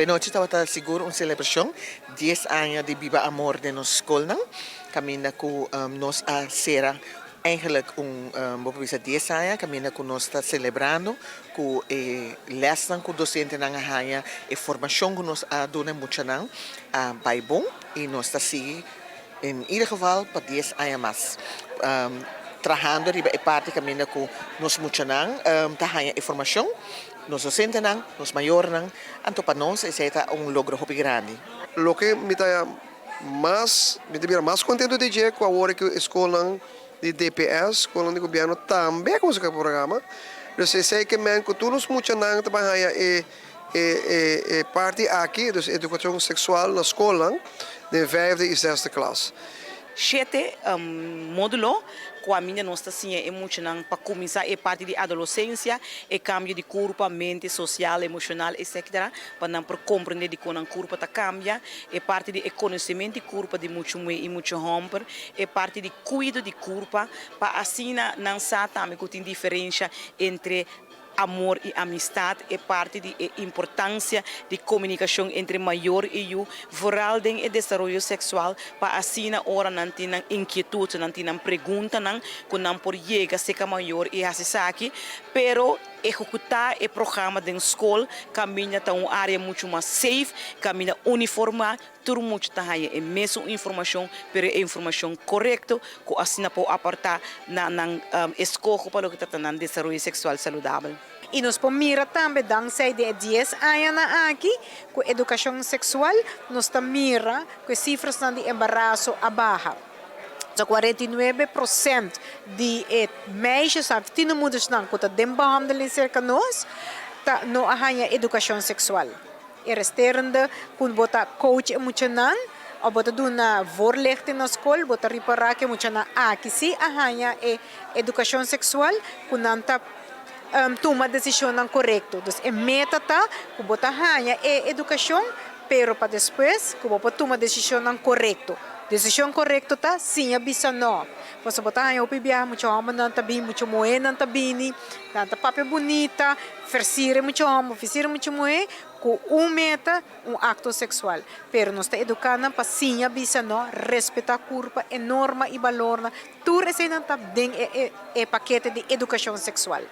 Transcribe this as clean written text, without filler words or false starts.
Anochi tabata sigur un selebrashon, 10 aña di Biba Amor den nos skol, kaminda ku nos a sera eigenlijk un bisa 10 aña, kaminda ku nos ta selebrando ku e lesnan ku dosentenan a haña e formashon ku nos a duna muchanan a bai bon i nos ta sigui in ieder geval pa 10 aña mas. Trahando riba e parti kaminda ku nos muchanan ta haña e formashon, nos dosentenan, nos mayornan, anto pa nos esei ta un logro hopi grandi. Loke mi ta mas, mi ta bira mas kontentu di dje ku awor ku e skol di DPS, skol di gobièrnu tambe ku e programa. Dus esei ke men ku tur nos muchanan tambe e e e e parti aki, dus edukashon seksual na skol, di vijfde i zesde klas. Shete módulo ku ami nos ta siña e muchanan pa kuminsá e parti di adolesensia e kambio di kurpa, mente, sosial, emoshonal, etc. Pa nan por komprondé di kon e kurpa ta kambia, e parti di konosementu di kurpa di mucha muhé i mucha hòmber, e parti di kuido di kurpa, pa asina nan sa tambe ku tin diferensia entre amor i amistat e parti di importansia di komunikashon entre mayor i yu, vooral den e desaroyo seksual, pa asina ora nan tin inkietut, nan tin preguntanan, ku nan por yega serka mayor i hasi esaki, pero ehekutá e programa den skol, kaminda ta un área muchu mas safe, kaminda uniformá, tur mucha ta haña e mesun informashon, pero e informashon korekto, ku asina por aportá na nan eskoho pa loke ta nan desaroyo seksual saludabel. I nos por mira tambe dankzij e 10 añanan aki, ku edukashon seksual, nos ta mira ku sifranan di embaraso a baha. So 49% di meisjes, tienermoeders nan, ku ta den behandeling serka nos, ta no a haña edukashon seksual. E resterende, ku bo ta coach e muchanan, òf bo ta duna voorlichting na skol, bo ta ripará ku muchanan aki si a haña e edukashon seksual, ku nan ta tuma desishon korekto. Dus e meta ta ku bo ta haña e edukashon, pero pa despues ku bo tuma desishon korekto. Desishon korekto ta siña bisa no. Bo ta haña hopi biaha mucha hòmber nan ta bin, mucha muhé nan ta bini, nan ta papia bunita, versier mucha hòmber, versier mucha muhé, ku un meta, un akto seksual. Pero nos ta edukando pa siña bisa no, respetá kurpa, e norma i balor, tur esei ta den e pakete di edukashon seksual.